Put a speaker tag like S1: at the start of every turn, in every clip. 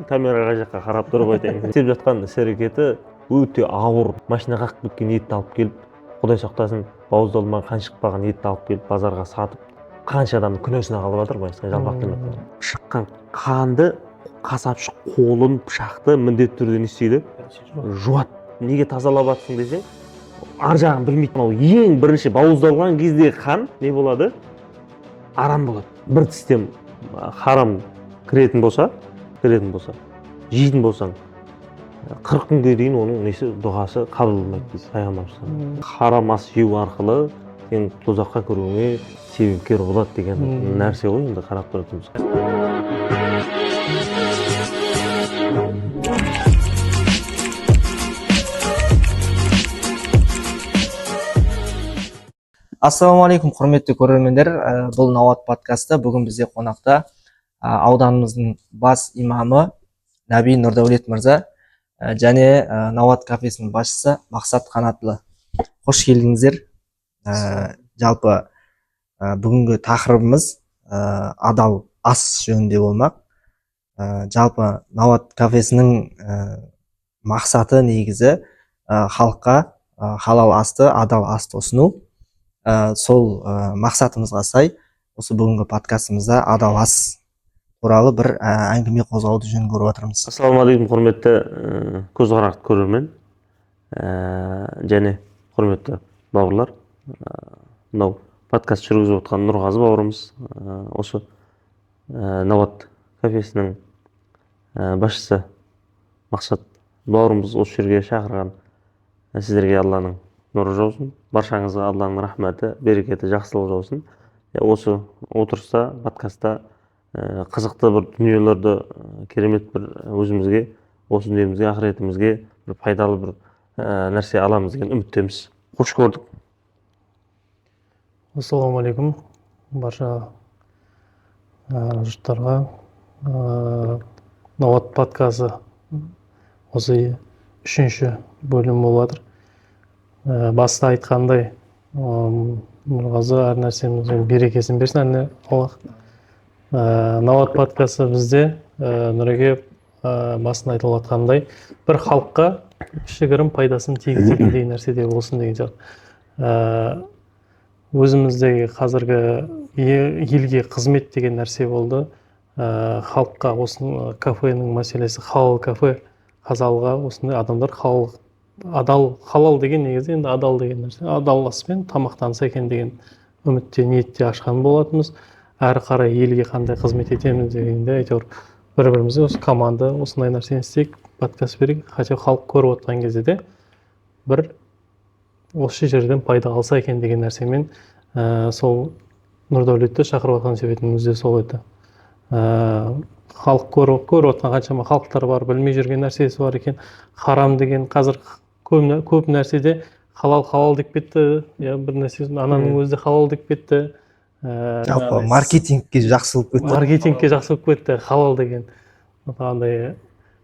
S1: Камераға жаққа қарап тұрып айтайын. Істеп жатқан іс әрекеті өте ауыр. Машина қағып кеткен етті алып келіп, құдай сақтасын, бауыздалмаған, қан шықпаған етті алып келіп базарға сатып, қанша адамның күнәсіне қалып жатыр, былайша айтқанда, жалпақ тілмен. Шыққан қанды қасапшы қолын, пышақты міндетті түрде не істейді? Жуады. Неге тазалап жатсың десең, ар жағын білмейді. Мынау ең бірінші бауыздалған кезде қан не болады? Арам болады. Бір тістен харам кіретін болса, жейтін болсаң, 40 күнге дейін оның несі, дұғасы қабыл болмайды дейді пайғамбарымыз. Харам ас жеу арқылы сен тозаққа кіруіңе себепкер болады деген нәрсе ғой енді қарап тұратын болсақ.
S2: Ассалаумағалейкум, құрметті көрермендер. Бұл Науат подкасты. Бүгін бізде қонақта ауданымыздың бас имамы Нәби Нұрдәулет мырза және Науат кафесінің басшысы Мақсат Қанатұлы. Қош келдіңіздер. Жалпы бүгінгі тақырыбымыз адал ас жөнінде болмақ. Жалпы Науат кафесінің мақсаты негізі халыққа халал асты, адал асты ұсыну. Сол мақсатымызға сай осы бүгінгі подкастымызда адал ас туралы бір әңгіме қозғауды жөн көріп жатырмыз.
S1: Ассалаумағалейкум, құрметті көзқарақты көрермен және құрметті бауырлар. Мынау подкаст жүргізіп отқан Нұрғазы бауырымыз, осы Науат кафесінің басшысы Мақсат бауырымыз осы жерге шақырған сіздерге Алланың нұры жаусын, баршаңызға Алланың рахмәті, берекеті, жақсылығы жаусын. Осы отырыста, подкастта қызықты бір дүниелерді, керемет бір өзімізге, осы дүниемізге, ақыретімізге бір пайдалы бір нәрсе аламыз деген үміттеміз. Қош көрдік.
S3: Ассалаумағалейкум барша жұрттарға. Науат подкасты осы үшінші бөлім болып жатыр. Баста айтқандай, Нұрғазы әр нәрсеміздің берекесін берсін, әне Аллах. Науат подкасты бізде Нұреке, басында айтылып жатқандай, бір халыққа кішігірім пайдасын тигізетіндей нәрсе де болсын деген сияқты. Өзіміздегі қазіргі елге қызмет деген нәрсе болды. Халыққа осы кафенің мәселесі, халал кафе, қазалыға осындай адамдар халал, адал, халал деген негізі енді адал деген нәрсе, адал аспен тамақтанса екен деген үмітте, ниетте ашқан болатынбыз. Әрі қарай елге қандай қызмет етеміз дегенде, әйтеуір бір бірімізге осы команда осындай нәрсені істейік, подкаст берейік, хотя халық көріп отқан кезде де бір осы жерден пайда алса екен деген нәрсемен сол Нұрдәулетті шақырып отқан себебіміз де сол еді. Халық көріп отқан қаншама халықтар бар, білмей жүрген нәрсесі бар екен. Харам деген қазір көп нәрседе халал халал деп кетті, иә, бір нәрсе ананың өзі де халал деп кетті.
S2: Жалпы маркетингке жақсы болып кетті.
S3: Маркетингке жақсы болып кетті халал деген. Андай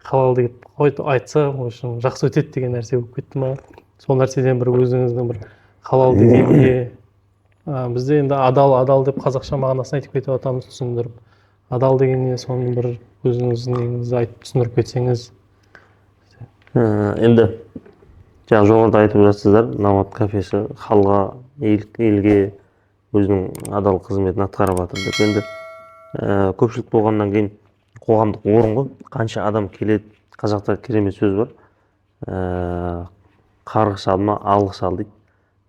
S3: халал деп айтса, в общем, жақсы өтеді деген нәрсе болып кетті ма? Сол нәрседен бір өзіңіздің бір халал деген не? Бізде енді адал, адал деп қазақша мағынасын айтып кетіп жатамыз, түсіндіріп. Адал деген не, соны бір өзіңіздің неңізді айтып түсіндіріп кетсеңіз.
S1: Енді жаңа жоғарыда айтып жатсыздар, Науат кафесі халға, елге өзінің адал қызметін атқарып жатыр деп. Енді көпшілік болғаннан кейін қоғамдық орын ғой, қанша адам келеді. Қазақта керемет сөз бар, қарғыс алма, алғыс ал дейді.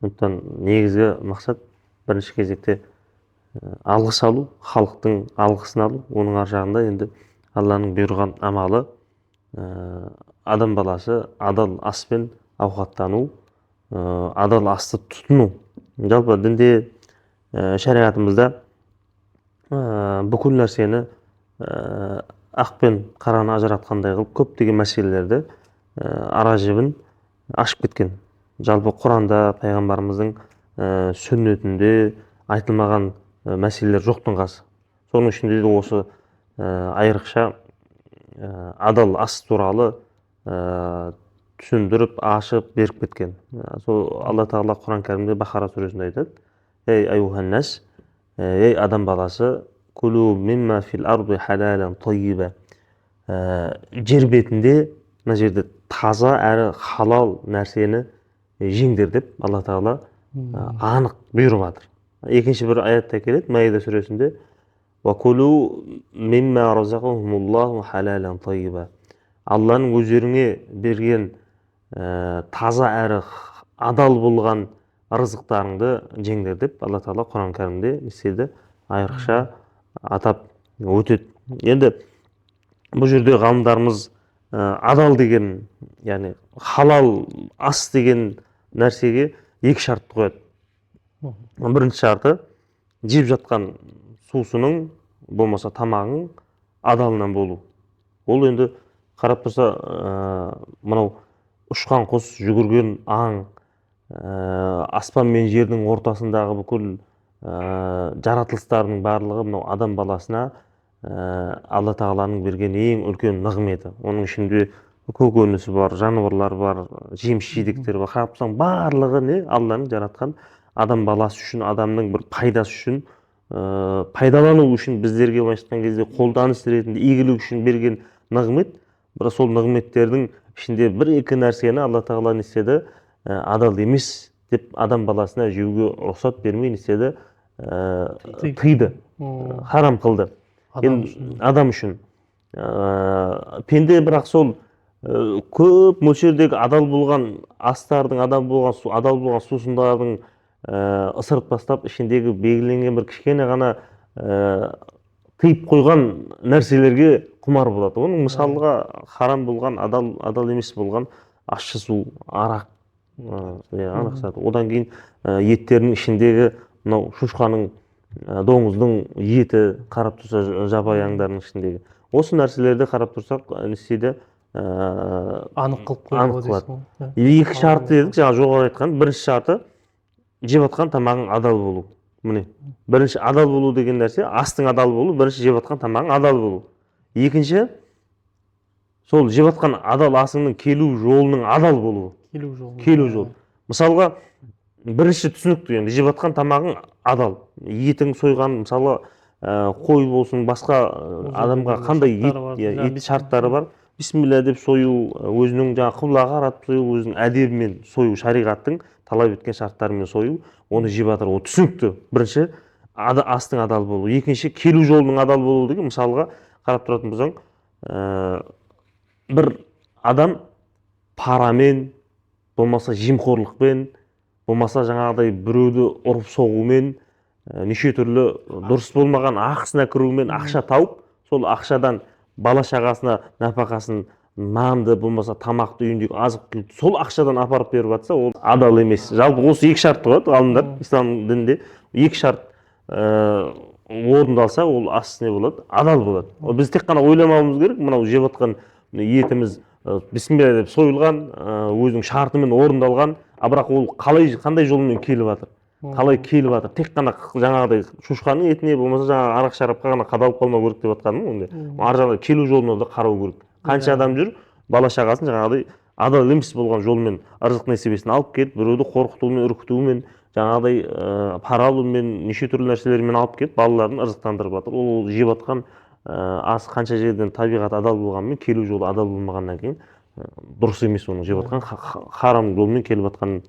S1: Сондықтан негізгі мақсат бірінші кезекте алғыс алу, халықтың алғысын алу. Оның ар жағында енді Алланың бұйырған амалы, адам баласы адал аспен ауқаттану, адал асты тұтыну. Жалпы дінде, шариғатымызда бүкіл нәрсені ақ пен қараны ажыратқандай қылып көптеген мәселелерді, ара жібін ашып кеткен. Жалпы Құранда, пайғамбарымыздың сүннетінде айтылмаған мәселелер жоқтың қасы. Соның ішінде де осы айрықша адал ас туралы түсіндіріп, ашып беріп кеткен. Сол Алла тағала Құран кәрімде Бақара сүресінде айтады: ей аюханнас, ей адам баласы, кулу мимма фил арди халалан тайиба. Жер бетінде мына жерде таза әрі халал нәрсені жеңдер деп Алла Тағала анық бұйырып жатыр. Екінші бір аятта келеді, Маида сүресінде: «Уакулу мимма разақахумуллаху халалан тайиба». Алланың өздеріңе берген таза әрі адал болған ырзықтарыңды жеңдер деп Алла Тағала Құран Кәрімде не істейді, айрықша атап өтеді. Енді бұл жерде ғалымдарымыз адал деген, яғни халал ас деген нәрсеге екі шартты қояды. Бірінші шарты: жеп жатқан сусының, болмаса тамағың адалынан болу. Ол енді қарап тұрса, мынау ұшқан құс, жүгірген аң, аспан мен жердің ортасындағы бүкіл жаратылыстардың барлығы мынау адам баласына Алла Тағаланың берген ең үлкен нығметі. Оның ішінде көкөнісі бар, жануарлар бар, жеміс жидектер бар. Қарап тұрсаң, барлығы не? Алланың жаратқан адам баласы үшін, адамның бір пайдасы үшін, пайдалану үшін, біздерге былайша айтқан кезде қолданыс ретінде игілік үшін берген нығмет. Бірақ сол нығметтердің ішінде бір екі нәрсені Алла Тағала не істеді, адал емес деп адам баласына жеуге рұқсат бермей, не істеді, тыйды, харам қылды.
S3: Адам
S1: енді
S3: үшін.
S1: Адам үшін. Пенде бірақ сол көп мөлшердегі адал болған астардың, адал болған су, адал болған сусындардың ысырып тастап, ішіндегі белгіленген бір кішкене ғана тыйып қойған нәрселерге құмар болады. Оның мысалға харам болған, адал емес болған ащы су, арақ, иә, анық зат. Одан кейін еттердің ішіндегі мынау шошқаның, доңыздың еті, қарап тұрса, жабайы аңдардың ішіндегі осы нәрселерді қарап тұрсақ, не істейді,
S3: анық қылып қоюға
S1: анық қылады.
S3: Дейсің ғой, иә.
S1: Екі шарты дедік жаңа жоғары айтқан. Бірінші шарты: жеп жатқан тамағың адал болу. Міне, бірінші адал болу деген нәрсе, астың адал болу, бірінші жеп жатқан тамағың адал болу. Екінші, сол жеп жатқан адал асыңның келу жолының адал болуы.
S3: Келу жолы.
S1: Келу жолы. Мысалға, бірінші түсінікті, енді жеп жатқан тамағың адал, етің сойған, мысалы, қой болсын, басқа
S3: Ол жерде
S1: адамға
S3: бір
S1: қандай ет,
S3: шарттары бар,
S1: иә,
S3: жаңағы
S1: ет шарттары бар. Бисмилля деп сою, өзінің жаңағы қыблаға қаратып сою, өзінің әдебімен сою, шариғаттың талап еткен шарттарымен сою, оны жеп жатыр, ол түсінікті. Бірінші астың адал болуы. Екінші, келу жолының адал болуы деген, мысалға, қарап тұратын болсаң, бір адам парамен, болмаса жемқорлықпен, болмаса жаңағыдай біреуді ұрып соғумен, неше түрлі дұрыс болмаған ақысына кірумен ақша тауып, сол ақшадан бала шағасына нәпақасын, нанды, болмаса тамақты, үйіндегі азық түлікті сол ақшадан апарып беріп жатса, ол адал емес. Жалпы осы екі шартты қояды ғалымдар. Ислам дінінде екі шарт орындалса, ол ас не болады? Адал болады. Ол біз тек қана ойламауымыз керек, мынау жеп жатқан етіміз бисмилля деп сойылған, өзінің шартымен орындалған, а бірақ ол қалай, қандай жолмен келіп жатыр, қалай келіп жатыр? Тек қана жаңағыдай шошқаның етіне, болмаса жаңағы арақ шарапқа ғана қадалып қалмау керек деп жатқаным. Онда ар жағында келу жолына да қарау керек. Қанша адам жүр, бала шағасын жаңағыдай адал емес болған жолмен ырзық несібесін алып келіп, біреуді қорқытумен, үркітумен, жаңағыдай пара алумен, неше түрлі нәрселермен алып келіп, балаларын ырзықтандырып жатыр. Ол жеп жатқан ас қанша жерден табиғат адал болғанымен, келу жолы адал болмағаннан кейін, дұрыс емес. Оның жеп жатқан харам жолмен келіп жатқан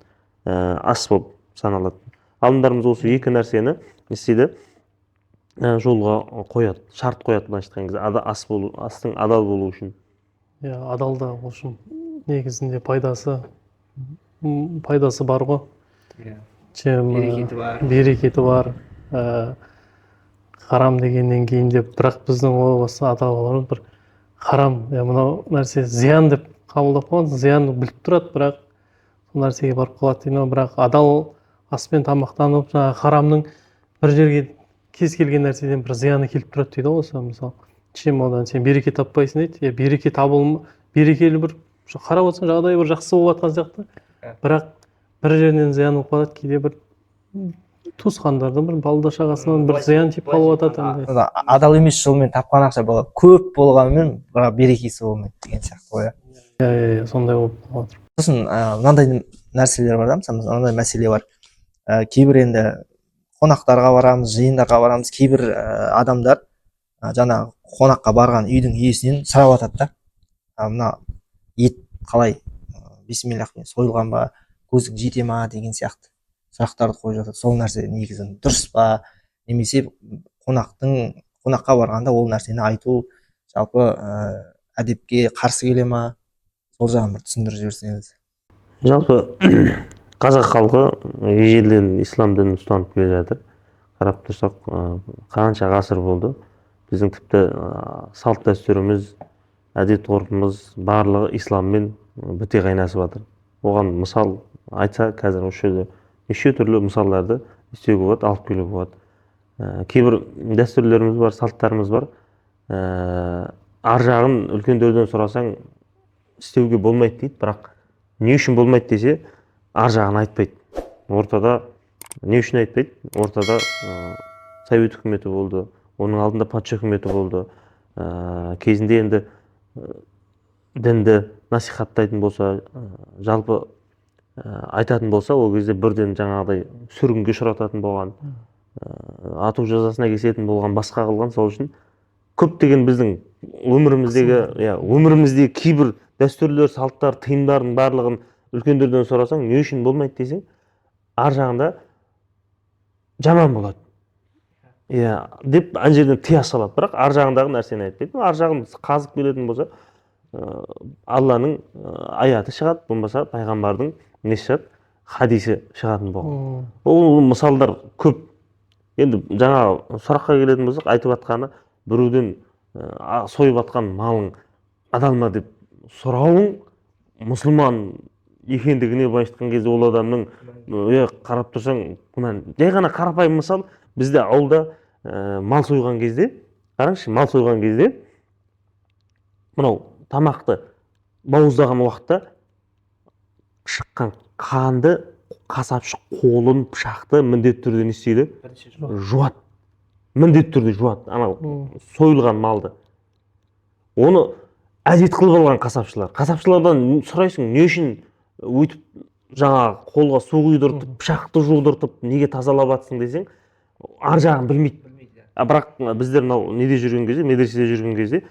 S1: ас болып саналады. Ғалымдарымыз осы екі нәрсені не істейді, жолға қояды, шарт қояды, былайша айтқан кезде, ас болу, астың адал болуы үшін.
S3: Иә, адал да ол үшін негізінде пайдасы бар ғой.
S2: Иә.
S3: Чем
S2: Берекеті бар.
S3: Берекеті бар. Харам дегеннен кейін де, бірақ біздің о баста ата бабаларымыз бір харам, иә, мынау нәрсе зиян деп қабылдап қойған, зиян біліп тұрады, бірақ сол нәрсеге барып қалады дейді ғой. Бірақ адал аспен тамақтанып, жаңағы харамның бір жерге кез келген нәрседен бір зияны келіп тұрады дейді ғой. Осы мысалы, чем одан сен береке таппайсың дейді, иә, береке табыл, берекелі бір қарап отырсаң, жағдай бір жақсы болып жатқан сияқты, бірақ бір жерінен зиян болып қалады. Кейде бір туысқандардан, бір балда шағасынан бір зиян тиіп қалып жатады андай.
S2: Ана адал емес жолмен тапқан ақша бала көп болғанымен, бірақ берекесі болмайды деген сияқты ғой, иә.
S3: Иә, сондай болып қалып жатыр.
S2: Сосын мынандай нәрселер бар да, мысалы, мынандай мәселе бар. Кейбір енді қонақтарға барамыз, жиындарға барамыз, кейбір адамдар Жаңағы қонаққа барған үйдің иесінен сұрап жатады да, мына ет қалай, бисмиллахпен сойылған ба, көзің жете ма деген сияқты сұрақтарды қойып жатады. Сол нәрсе негізі дұрыс па, немесе қонаққа барғанда ол нәрсені айту жалпы әдепке қарсы келе ма, сол жағын бір түсіндіріп жіберсеңіз.
S1: Жалпы қазақ халқы ежелден ислам дінін ұстанып келе жатыр. Қарап тұрсақ, қанша ғасыр болды, біздің тіпті салт дәстүріміз, әдет ғұрпымыз барлығы исламмен біте қайнасып жатыр. Оған мысал айтса, қазір осы жерде неше түрлі мысалдарды істеуге болады, алып келуге болады. Кейбір дәстүрлеріміз бар, салттарымыз бар. Ар жағын үлкендерден сұрасаң, істеуге болмайды дейді, бірақ не үшін болмайды десе, ар жағын айтпайды. Ортада не үшін айтпайды? Ортада совет үкіметі болды, оның алдында патша үкіметі болды. Кезінде енді дінді насихаттайтын болса, жалпы айтатын болса, ол кезде бірден жаңағыдай сүргінге ұшырататын болған, ату жазасына кесетін болған, басқа қылған. Сол үшін көптеген біздің өміріміздегі, иә, өміріміздегі кейбір дәстүрлер, салттар, тыйымдардың барлығын үлкендерден сұрасаң, не үшін болмайды десең, ар жағында жаман болады, иә, деп ана жерден тыя салады, бірақ ар жағындағы нәрсені айтпайды. Ар жағын қазып келетін болса, Алланың аяты шығады, болмаса пайғамбардың несі шығады, хадисі шығатын болған. Ол мысалдар көп. Енді жаңа сұраққа келетін болсақ, айтып жатқаны, біреуден сойып жатқан малың адал ма деп сұрауың мұсылман екендігіне былайша айтқан кезде ол адамның, қарап тұрсаң, күмән. Жай ғана қарапайым мысал, бізде ауылда мал сойған кезде, қараңызшы, мал сойған кезде мынау тамақты бауыздаған уақытта шыққан қанды қасапшы қолын, пышақты міндетті түрде не істейді? Жуады. Міндетті түрде жуады анау сойылған малды. Оны әдет қылып алған қасапшылар. Қасапшылардан сұрайсың, не үшін өйтіп жаңағы қолға су құйдыртып, пышақты жудыртып, неге тазалап жатсың десең, ар жағын білмейді. Бірақ біздер мынау неде жүрген кезде, медреседе жүрген кезде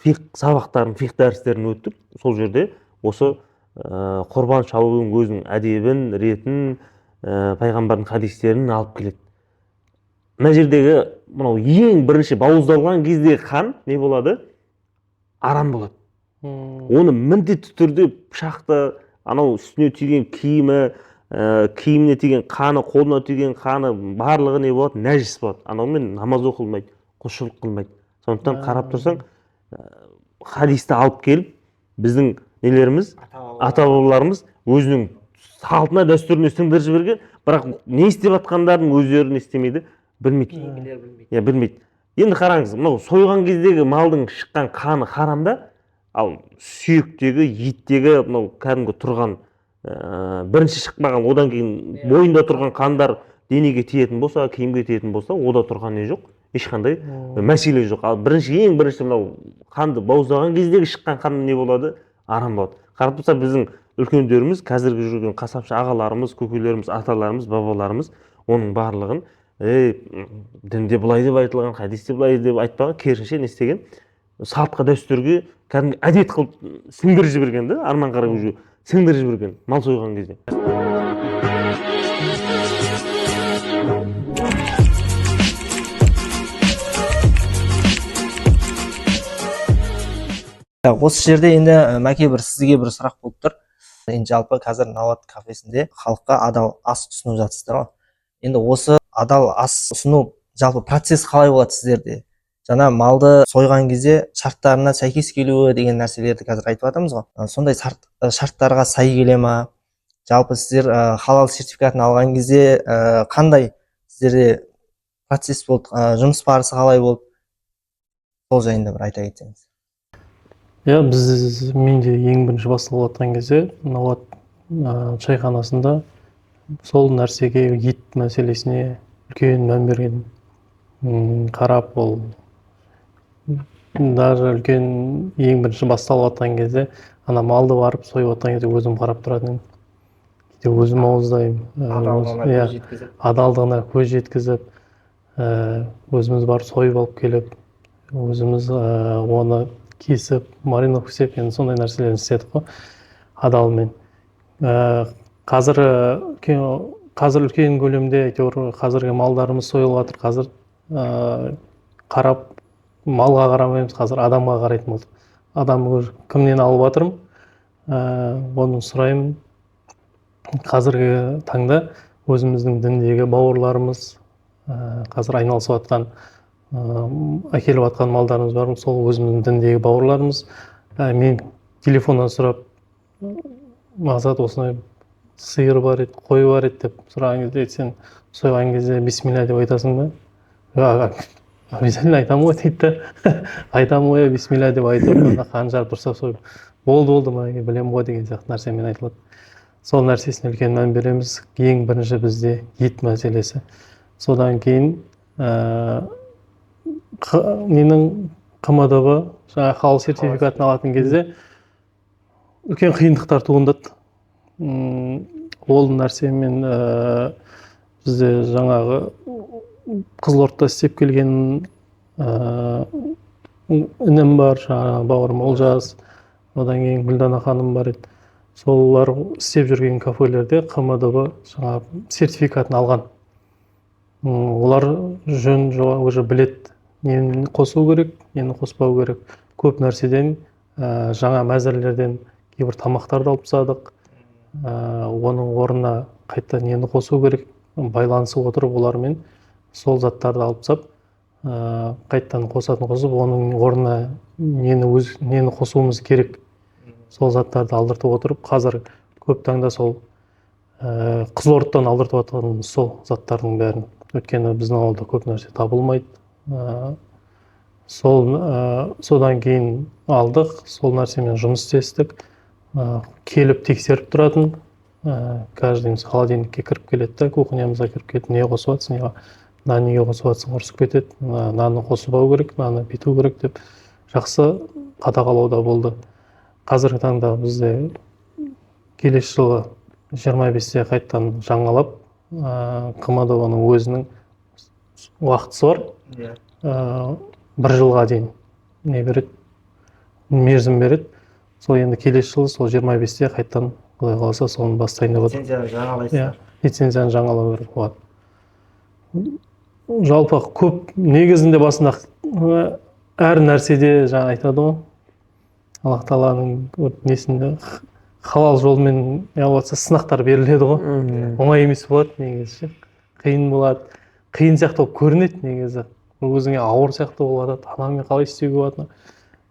S1: фиқ сабақтарын, фиқ дәрістерін өттік. Сол жерде осы құрбан шалудың өзінің әдебін, ретін, пайғамбардың хадистерін алып келеді. Мына жердегі мынау ең бірінші бауыздалған кездегі қан не болады? Арам болады. Оны міндетті түрде пышақты, анау үстіне тиген киімі, киіміне тиген қаны, қолына тиген қаны, барлығы не болады? Нәжіс болады. Анаумен намаз оқылмайды, құлшылық қылмайды. Сондықтан қарап тұрсаң, хадисті алып келіп, біздің нелеріміз, ата бабаларымыз өзінің салтына, дәстүріне сіңдіріп жіберген, бірақ не істеп жатқандарын өздері не істемейді, білмейді.
S2: Кейінгілер білмейді.
S1: Иә, білмейді. Енді қараңыз, мынау сойған кездегі малдың шыққан қаны харам да, ал сүйектегі, еттегі мынау кәдімгі тұрған, бірінші шықпаған, одан кейін бойында тұрған қандар денеге тиетін болса, киімге тиетін болса, ода тұрған не жоқ, ешқандай мәселе жоқ. Ал бірінші, ең бірінші мынау қанды бауыздаған кездегі шыққан қан не болады? Арам болады. Қарап тұрса, біздің үлкендеріміз, қазіргі жүрген қасапшы ағаларымыз, көкелеріміз, аталарымыз, бабаларымыз оның барлығын дінде былай деп айтылған, хадисте былай деп айтпаған, керісінше не істеген, салтқа, дәстүрге кәдімгі әдет қылып сіңдіріп жіберген да, арман қарай уже сіңдіріп жіберген мал сойған кезде.
S2: Осы жерде енді Мәке, бір сізге бір сұрақ болып тұр. Енді жалпы қазір Науат кафесінде халыққа адал ас ұсынып жатсыздар ғой. Енді осы адал ас ұсыну жалпы процесс қалай болады сіздерде? Жаңа малды сойған кезде шарттарына сәйкес келуі деген нәрселерді қазір айтып жатырмыз ғой. Сондай шарттарға сай келе ма? Жалпы сіздер халал сертификатын алған кезде қандай сіздерде процесс болды, жұмыс барысы қалай болды? Сол жайында бір айта кетсеңіз.
S3: Иә, мен де ең бірінші басталып жатқан кезде Науат чайханасында сол нәрсеге, ет мәселесіне үлкен мән берген. Қарап ол даже үлкен ең бірінші басталып жатқан кезде ана малды барып сойып жатқан кезде өзім қарап тұратын едім. Кейде өзім ауыздаймын.
S2: Адалдығына
S3: Иә,
S2: көз жеткізіп.
S3: Адалдығына көз жеткізіп, Өзіміз барып сойып алып келіп, өзіміз оны кесіп, мариновка істеп, енді сондай нәрселерді істедік қой адалмен. Қазір қазір үлкен көлемде әйтеуір қазіргі малдарымыз сойылып жатыр. Қазір қарап малға қарамаймыз, қазір адамға қарайтын болдық. Адам уже кімнен алып жатырмын, оны сұраймын. Қазіргі таңда өзіміздің діндегі бауырларымыз қазір айналысып жатқан, әкеліп жатқан малдарымыз бар, сол өзіміздің діндегі бауырларымыз. Мен телефоннан сұрап, Мақсат, осындай сиыр бар еді, қой бар еді деп сұраған кезде, сен сойған кезде бисмилля деп айтасың ба? Обязательно айтамын ғой дейді да. Айтамын ғой, бисмилля деп айтып, ана қан жарып тұрса сойып, болды, болды, мына білемін ғой деген сияқты нәрсемен айтылады. Сол нәрсесіне үлкен мән береміз. Ең бірінші бізде ет мәселесі. Содан кейін ненің ҚМДБ жаңағы халал сертификатын алатын кезде үлкен қиындықтар туындады. Ол нәрсемен бізде жаңағы Қызылордада істеп келген інім бар, жаңағы бауырым Олжас, одан кейін Гүлдана ханым бар еді. Солар істеп жүрген кафелерде ҚМДБ жаңағы сертификатын алған. Олар жөн уже біледі, нені қосу керек, нені қоспау керек. Көп нәрседен, жаңа мәзірлерден кейбір тамақтарды алып тастадық. Оның орнына қайта нені қосу керек, байланысып отырып олармен сол заттарды алып тастап, қайтадан қосатын қосып, оның орнына нені өз нені қосуымыз керек, сол заттарды алдыртып отырып, қазір көп таңда сол Қызылордадан алдыртып жатқанымыз сол заттардың бәрін. Өйткені біздің ауылда көп нәрсе табылмайды. Сол содан кейін алдық, сол нәрсемен жұмыс істестік. Келіп тексеріп тұратын, каждый холодильникке кіріп келеді да, кухнямызға кіріп келіп, не қосып жатсың, не мынаны неге қосып жатсың, ұрысып кетеді, мынаны қоспау керек, мынаны бүйту керек деп жақсы қадағалауда болды. Қазіргі таңда бізде келесі жылы 25-те қайтадан жаңалап, ҚМДБ-ның өзінің уақытысы бар. Бір жылға дейін не береді, мерзім береді. Сол енді келесі жылы сол 25-те қайтадан, құдай қаласа, соны бастайын деп отыр.
S2: Лицензияны
S3: иә
S2: жаңалайсыздар.
S3: Лицензияны жаңалау керек болады. Жалпы көп негізінде басында әр нәрседе жаңа айтады ғой, Аллах тағаланың вот несінде халал жолмен не қылып жатса, сынақтар беріледі ғой. Оңай емес болады негізі ше, қиын болады, қиын сияқты болып көрінеді негізі, өзіңе ауыр сияқты болып жатады, анамен қалай істеуге болады,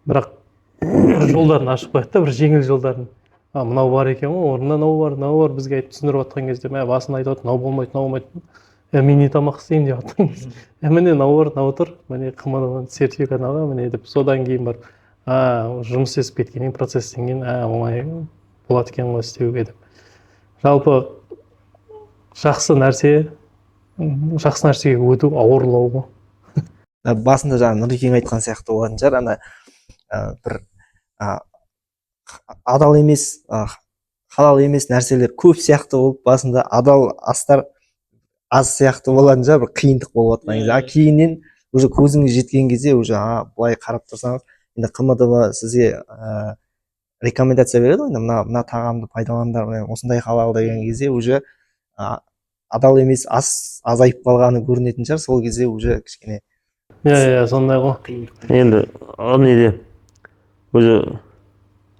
S3: бірақ бір жолдарын ашып қояды да, бір жеңіл жолдарын. А мынау бар екен ғой, орнында мынау бар, мынау бар, бізге айтып түсіндіріп жатқан кезде, мә, басында айтып жатыр, мынау болмайды, мынау болмайды, е, мен не тамақ істеймін деп жатқан кезде, е, міне мынау бар, мынау тұр, міне ҚМД сертификатын алған, міне деп. Содан кейін барып, а жұмыс істесіп кеткеннен кейін, процесстен кейін, а оңай болады екен ғой істеуге деп. Жалпы жақсы нәрсе, жақсы нәрсеге өту ауырлау ғой.
S2: Басында жаңа Нұрекең айтқан сияқты болатын шығар, ана бір адал емес, халал емес нәрселер көп сияқты болып, басында адал астар аз сияқты болатын шығар, бір қиындық болып жатқан кезде. А кейіннен уже көзіңе жеткен кезде, уже былай қарап тұрсаңыз, енді ҚМДБ сізге рекомендация береді ғой, енді мына мына тағамды пайдаланыңдар, міне осындай халал деген кезде, уже адал емес ас азайып қалғаны көрінетін шығар, сол кезде уже кішкене
S3: Иә, сондай ғой.
S2: Қиындық.
S1: Енді неде өзі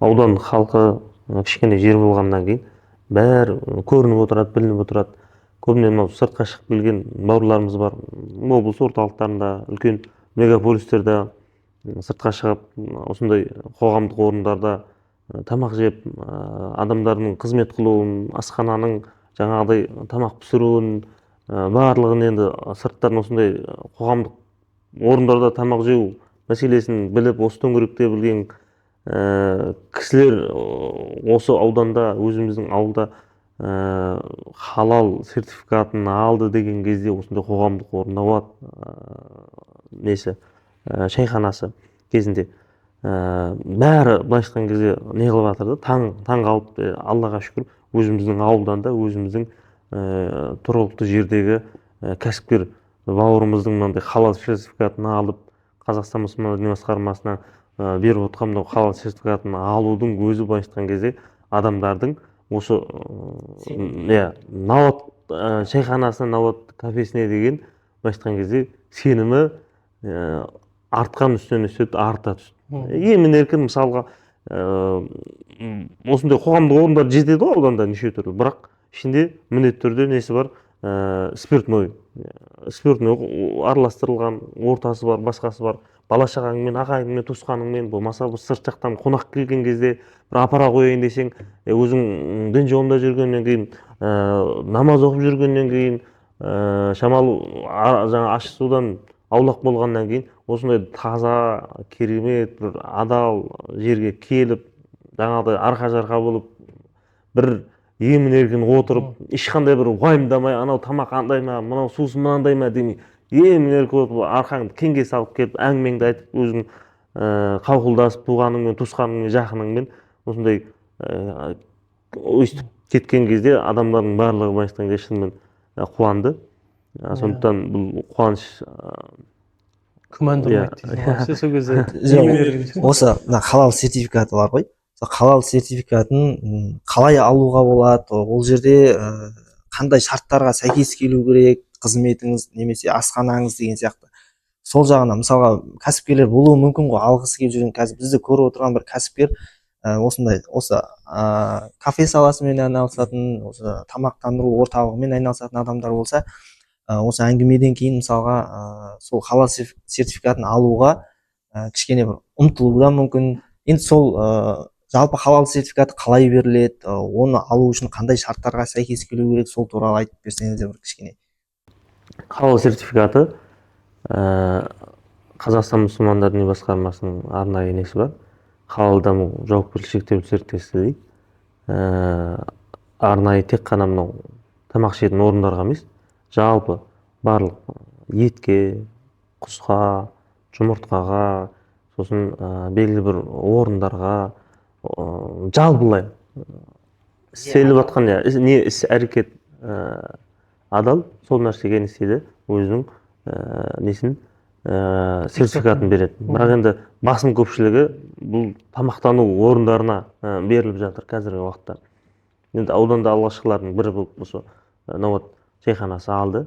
S1: аудан халқы кішкене жер болғаннан кейін бәрі көрініп отырады, білініп отырады. Көбіне мынау сыртқа шығып келген бауырларымыз бар, облыс орталықтарында, үлкен мегаполистерде сыртқа шығып, осындай қоғамдық орындарда тамақ жеп, адамдардың қызмет қылуын, асхананың жаңағыдай тамақ пісіруін, барлығын, енді сырттан осындай қоғамдық орындарда тамақ жеу мәселесін біліп, осы төңіректе білген кісілер осы ауданда, өзіміздің ауылда халал сертификатын алды деген кезде, осындай қоғамдық орын болады, несі, шайханасы кезінде бәрі былайша айтқан кезде не қылып жатыр да, таң қалып, Аллаға шүкір, өзіміздің ауылдан да, өзіміздің тұрғылықты жердегі кәсіпкер бауырымыздың мынандай халал сертификатын алып, Қазақстан мұсылман діни басқармасына беріп отқан мынау халал сертификатын алудың өзі, былайша айтқан кезде, адамдардың осы, иә, Науат шайханасына, Науат кафесіне деген, былайша айтқан кезде, сенімі артқан үстінен үсті арта түсті. Емін еркін мысалға, осындай қоғамдық орындар жетеді ғой ауданда неше түрлі, бірақ ішінде міндетті түрде несі бар, спиртной араластырылған ортасы бар, басқасы бар. Бала шағаңмен, ағайыныңмен, туысқаныңмен, болмаса бір сырт жақтан қонақ келген кезде бір апара қояйын десең, өзің дін жолында жүргеннен кейін, намаз оқып жүргеннен кейін, шамалы жаңа ащы судан аулақ болғаннан кейін, осындай таза, керемет бір адал жерге келіп, жаңағыдай арқа жарқа болып, бір емін еркін отырып, ешқандай бір уайымдамай, анау тамақ андай ма, мынау сусын мынандай ма демей, емін еркін отырып, арқаңды кеңге салып келіп, әңгімеңді айтып, өзің қауқылдасып, туғаныңмен, туысқаныңмен, жақыныңмен осындай өйстіп кеткен кезде адамдардың барлығы, былайша айтқан кезде, шынымен қуанды. Сондықтан бұл қуаныш
S3: Күмән тұрмайды дейсің ғой сол кезде.
S2: Жоқ, осы мына халал сертификаты бар ғой, сол халал сертификатын қалай алуға болады? Ол жерде қандай шарттарға сәйкес келу керек қызметіңіз немесе асханаңыз деген сияқты? Сол жағынан, мысалға, кәсіпкерлер болуы мүмкін ғой алғысы келіп жүрген. Қазір бізді көріп отырған бір кәсіпкер, осындай осы кафе саласымен айналысатын, осы тамақтандыру орталығымен айналысатын адамдар болса, осы әңгімеден кейін, мысалға, сол халал сертификатын алуға кішкене бір ұмтылуы да мүмкін. Енді сол жалпы халал сертификаты қалай беріледі, оны алу үшін қандай шарттарға сәйкес келу керек, сол туралы айтып берсеңіздер бір кішкене.
S1: Халал сертификаты, Қазақстан мұсылмандар діни басқармасының арнайы несі бар, «Халал даму жауапкершілігі шектеулі серіктестігі» дейді. Арнайы тек қана мынау тамақ ішетін орындарға емес, жалпы барлық етке, құсқа, жұмыртқаға, сосын белгілі бір орындарға, жалпылай істеліп жатқан, иә, не іс әрекет адал, сол нәрсеге не істейді, өзінің несін, сертификатын береді. Бірақ енді басым көпшілігі бұл тамақтану орындарына беріліп жатыр қазіргі уақытта. Енді ауданда алғашқылардың бірі болып осы Науат шайханасы алды,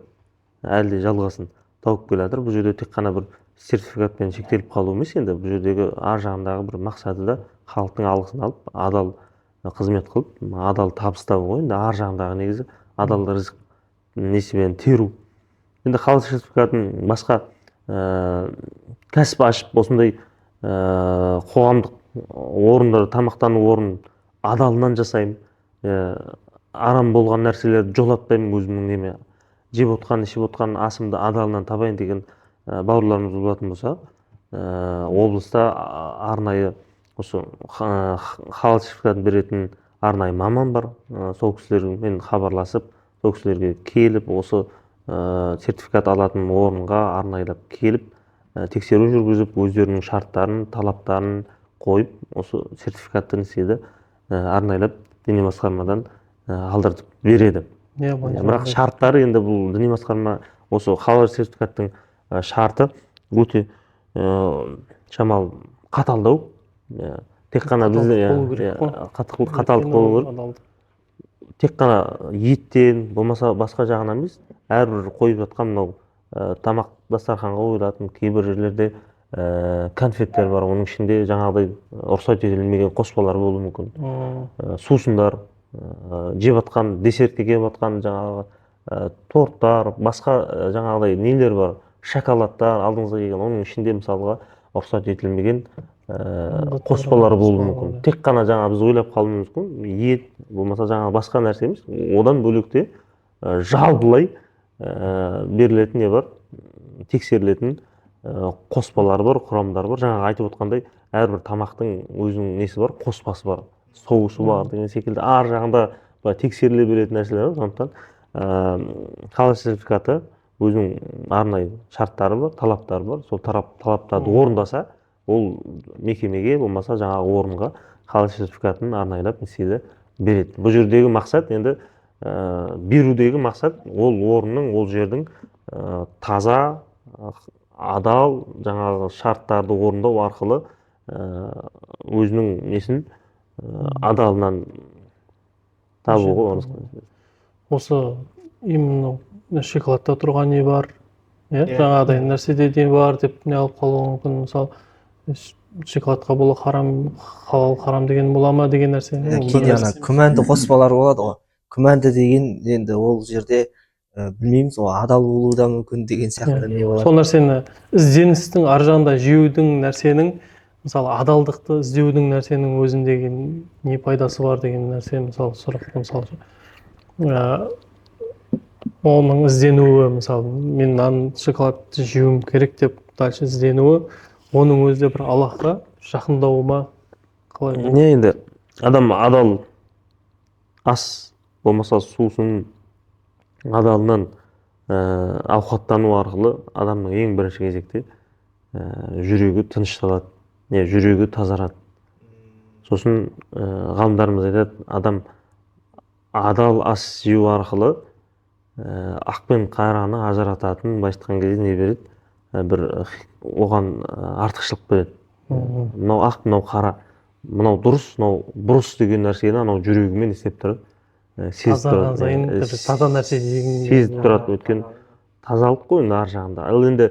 S1: әлі де жалғасын тауып келе жатыр. Бұл жерде тек қана бір сертификатпен шектеліп қалу емес, енді бұл жердегі ар жағындағы бір мақсаты да халықтың алғысын алып, адал қызмет қылып, адал табыс табу ғой. Енді ар жағындағы негізі адал рызық несібені теру. Енді халал сертификатын басқа кәсіп ашып, осындай қоғамдық орындар, тамақтану орнын адалынан жасаймын, арам болған нәрселерді жолатпаймын, өзімнің неме жеп отқан, ішіп отқан асымды адалынан табайын деген бауырларымыз болатын болса, облыста арнайы осы халал сертификатын беретін арнайы маман бар. Сол кісілермен хабарласып, сол кісілерге келіп, осы сертификат алатын орынға арнайылап келіп, тексеру жүргізіп, өздерінің шарттарын, талаптарын қойып, осы сертификатты не істейді, арнайылап діни басқармадан алдыртып береді.
S3: Иә.
S1: Иә, бірақ шарттары енді бұл діни басқарма осы халал сертификаттың шарты өте шамалы қаталдау. Иә, тек қана бізде, иә,
S3: болу керек
S1: иә,
S3: қой.
S1: Қаталдық болу керек. Тек қана еттен болмаса басқа жағынан емес, әрбір қойып жатқан мынау тамақ дастарханға қойылатын кейбір жерлерде конфеттер бар, оның ішінде жаңағыдай рұқсат етілмеген қоспалар болуы мүмкін. Сусындар, жеп жатқан десертке келіп жатқан жаңағы торттар, басқа жаңағыдай нелер бар, шоколадтар алдыңызға келген, оның ішінде, мысалға, рұқсат етілмеген қоспалар болуы мүмкін. Тек қана жаңа біз ойлап қалуымыз мүмкін, ет болмаса жаңағы басқа нәрсе емес, одан бөлек те жалпылай берілетін не бар, тексерілетін қоспалар бар, құрамдар бар. Жаңағы айтып отқандай, әрбір тамақтың өзінің несі бар, қоспасы бар, соусы бар деген секілді, ар жағында былай тексеріле беретін нәрселер бар. Сондықтан халал сертификаты өзінің арнайы шарттары бар, талаптары бар. Сол талаптарды орындаса, ол мекемеге болмаса жаңағы орынға халал сертификатын арнайылап не істейді, береді. Бұл жердегі мақсат енді, берудегі мақсат ол орынның, ол жердің таза, адал жаңағы шарттарды орындау арқылы өзінің несін адалынан табуға.
S3: Осы именно шоколадта тұрған не бар, иә, жаңағыдай нәрседе не бар деп не алып қалуы мүмкін. Мысалы, шоколадқа бола харам, халал, харам деген бола ма деген нәрсе. Ол бір
S2: Кейде ана
S3: нәрсе.
S2: күмәнді қоспалар болады ғой. Күмәнді деген енді ол жерде білмейміз, ол адал болуы да мүмкін деген сияқты не болады.
S3: Сол нәрсені ізденістің ар жағында жеудің нәрсенің, мысалы, адалдықты іздеудің нәрсенің өзіндегі не пайдасы бар деген нәрсе, мысалы, сұрақ. Мысалы, оның ізденуі, мысалы, мен нан, шоколадты жеуім керек деп дальше ізденуі, оның өзі де бір Аллахқа жақындауы ма, қалай?
S1: Не, енді адам адал ас болмаса сусын адалынан ауқаттану арқылы адамның ең бірінші кезекте жүрегі тынышталады, не жүрегі тазарады. Сосын ғалымдарымыз айтады, адам адал ас жеу арқылы ақ пен қараны ажырататын, былайша айтқан кезде, не береді, бір оған артықшылық береді. Мынау ақ, мынау қара, мынау дұрыс, мынау бұрыс деген нәрсені анау жүрегімен істеп тұрады, сезіп
S3: Тазарған
S1: тұрады.
S3: сайын бір таза нәрсе жегің
S1: Сезіп тұрады, өйткені тазалық қой енді ар жағында. Ал енді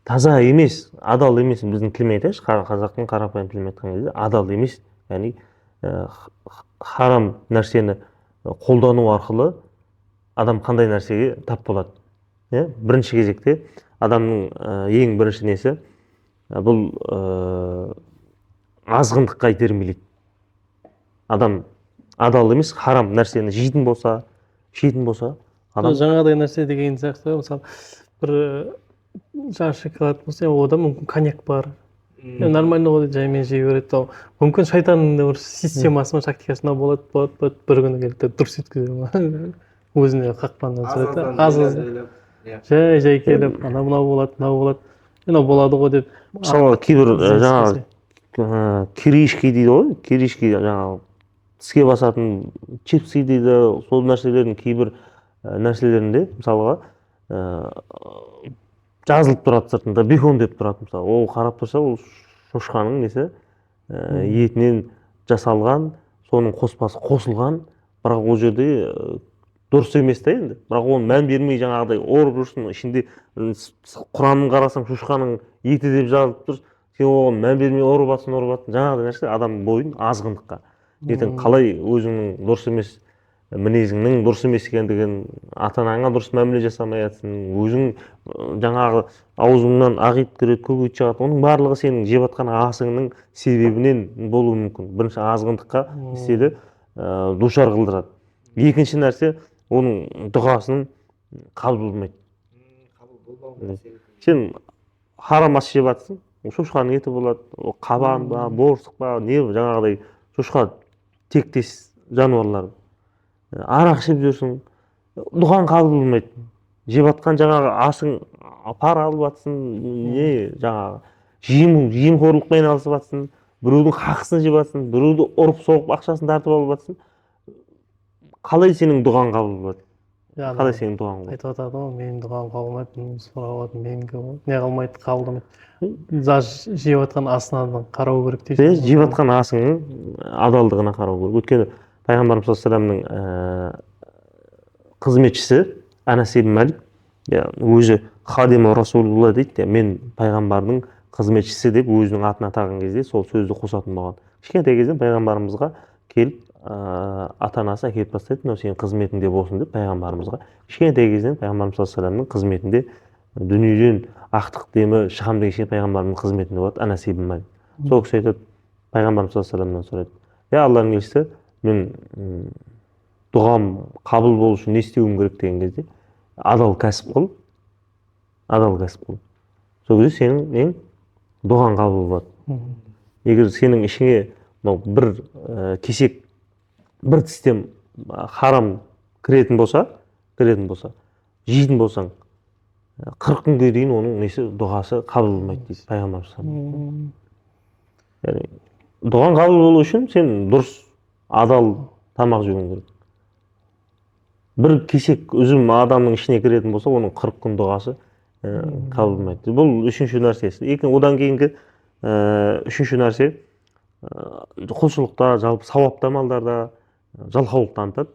S1: таза емес, адал емес, біздің тілмен айтайықшы, қазақтың қарапайым тілімен айтқан кезде, адал емес, яғни харам нәрсені қолдану арқылы адам қандай нәрсеге тап болады, иә? Бірінші кезекте адамның ең бірінші несі, бұл азғындыққа итермелейді. Адам адал емес, харам нәрсені жейтін болса, ішетін болса, адам
S3: Жаңағыдай нәрсе деген сияқты, мысалы, бір жаңа шоколад болса, ода мүмкін коньяк бар. Нормально ғой, жаймен жей береді. Ал мүмкін шайтанның да бір системасы ма, тактикасы ма, болады, болады, болады, бір күні келді де дұрыс еткізеді, өзіне қақпаннан түсіреді, аз аз, жай жай келіп, анау мынау болады, мынау болады, мынау болады ғой деп.
S1: Мысалы, кейбір
S3: ізденіс
S1: жаңағы киришки дейді ғой, киришки, жаңағы тіске басатын чипсы дейді, сол нәрселердің кейбір нәрселерінде, мысалға, жазылып тұрады сыртында, бекон деп тұрады. Мысалы, ол қарап тұрса, ол шошқаның несі, етінен жасалған, соның қоспасы қосылған. Бірақ ол жерде дұрыс емес та енді. Бірақ оны мән бермей, жаңағыдай ұрып жүрсің. Ішінде құрамын қарасаң, шошқаның еті деп жазылып тұр. Сен оған мән бермей ұрып жатсың, ұрып жатсың. Жаңағыдай нәрсе адам бойын азғындыққа, ертең қалай өзіңнің дұрыс емес мінезіңнің дұрыс емес екендігін, ата анаңа дұрыс мәміле жасамай жатсың өзің, жаңағы аузыңнан ақ ет кіреді, көк ет шығады. Оның барлығы сенің жеп жатқан асыңның себебінен болуы мүмкін. Бірінші азғындыққа істеді, душар қылдырады. Екінші нәрсе, оның дұғасының қабыл болмайды. Сен харам ас жеп жатсың, ол шошқаның еті болады, ол қабан ба, борсық па, не, жаңағыдай шошқа тектес жануарлар. Арақ ішіп жүрсің, дұғаң қабыл болмайды. Жеп жатқан жаңағы асың, пара алып жатсың, не, жаңағы жемқорлықпен айналысып жатсың, біреудің хақысын жеп жатсың, біреуді ұрып соғып ақшасын тартып алып жатсың. Қалай сенің дұғаң қабыл болады? Қалай сенің дұғаң болады?
S3: Айтып жатады ғой, менің дұғам қабылмайды, сұрап, менікі не қылмайды, қабылдамайды. Даже жеп жатқан асына қарау керек дейсің.
S1: Жеп жатқан асыңның адалдығына қарау керек. Өйткені пайғамбарымыз саллаллаху алейхи қызметшісі Анас ибн Малик, иә, өзі хадима расулулла дейді, мен пайғамбардың қызметшісі деп өзінің атын атаған кезде сол сөзді қосатын болған. Кішкентай кезден пайғамбарымызға келіп, ата анасы әкеліп тастайды, мынау сенің қызметіңде болсын деп. Пайғамбарымызға кішкентай кезінен, пайғамбарымыз саллаллаху алейхи вассаламның қызметінде, дүниеден ақтық демі шығамын дегенше пайғамбарымыздың қызметінде болады Анас ибн Малик. Сол кісі айтады, пайғамбарымыз саллаллаху алейхи вассаламнан сұрайды: «Иә, Алланың елшісі, мен дұғам қабыл болу үшін не істеуім керек?» деген кезде: «Адал кәсіп қыл, адал кәсіп қыл, сол кезде сенің нең, дұғаң қабыл болады. Егер сенің ішіңе мынау бір кесек, бір тістем харам кіретін болса, жейтін болсаң, 40 күнге дейін оның несі, дұғасы қабыл болмайды», — дейді пайғамбарымыз. Яғни дұғаң қабыл болу үшін сен дұрыс, адал тамақ жеуің керек. Бір кесек үзім адамның ішіне кіретін болса, оның 40 күн дұғасы қабыл болмайды. Бұл үшінші нәрсесі. Одан кейінгі үшінші нәрсе, құлшылықта, жалпы сауапты амалдарда жалқаулық танытады.